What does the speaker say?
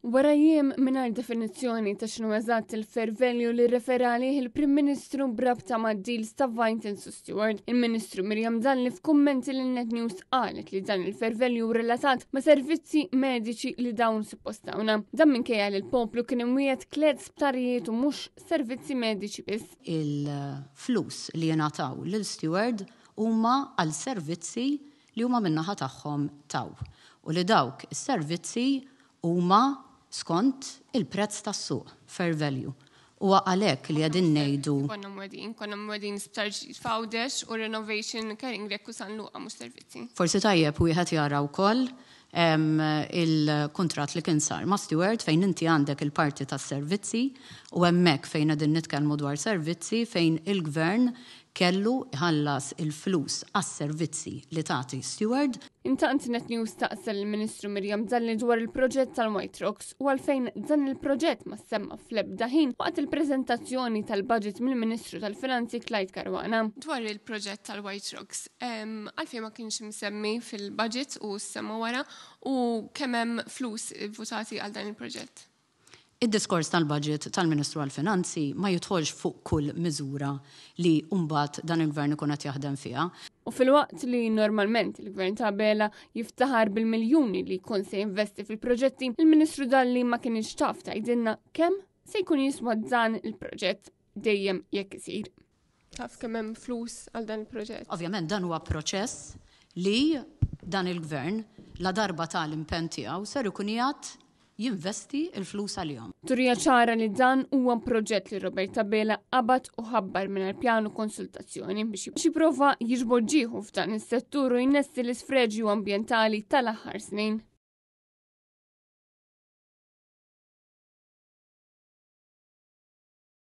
Wara jiem mingħajr definizzjoni ta' x'inhu eżatt il-fair value li rrefera għalih il-Prim Ministru b'rabta mad-deals ta' Vitals u Steward, il-Ministru Miriam Dalli f'kummenti lil Net News qalet li dan il-fair value relatat ma' servizzi mediċi li dawn suppost tawna. Dan minkejja li l-poplu kien imwiegħed tliet sptarijiet u mhux servizzi mediċi biss. Il-flus li jingħataw lil Steward huma għal servizzi li huma min-naħa tagħhom taw u li dawk is-servizzi huma skont il-prezz tas-suq, fair value. Huwa għalhekk li qegħdin ngħidu. Konna mwegħdin, konna mwegħdin sptar ġdid f'Għawdex u renovation Caring Grech u San Luqa mhux servizzi. Forsi tajjeb wieħed jara wkoll il-kuntratt li kien sar ma' Steward fejn inti għandek il-parti tas-servizzi u hemmhekk fejn qegħdin nitkellmu dwar servizzi fejn il-Gvern kellu jħallas il-flus għas-servizzi li tagħti Steward. Intant Net News staqsa lill-Ministru Miriam Dalli dwar il-proġett tal-White Rocks u għalfejn dan il-proġett ma ssemma fl-ebda ħin waqt il-preżentazzjoni tal-budget mill-Ministru tal-Finanzi Clyde Caruana. Dwar il-proġett tal-White Rocks, għalfejn ma kienx imsemmi fil-budget u ssemma wara u kemm hemm flus ivvutati għal dan il-proġett? Id-diskors tal-budget tal-Ministru għall-Finanzi ma jidħolx fuq kull miżura li mbagħad dan il-Gvern ikun qed jaħdem fiha. U filwaqt li normalment il-Gvern ta' Abela jiftaħar bil-miljuni li jkun se jinvesti fil-proġetti, il-Ministru Dalli ma kinitx taf tgħidilna kemm se jkun jiswa dan il-proġett dejjem jekk isir. Taf kemm hemm flus għal dan il-proġett? Ovvjament dan huwa proċess li dan il-Gvern la darba ta l-impenn tiegħu ser ikun qiegħed jinvesti l-flus għalihom. Turija ċara li dan huwa proġett li Robert Abela qabad u ħabbar mingħajr pjan u konsultazzjoni biex jipprova jiġbor ġieħu f'dan is-settur u jnessi l-isfreġju ambjentali tal-aħħar snin.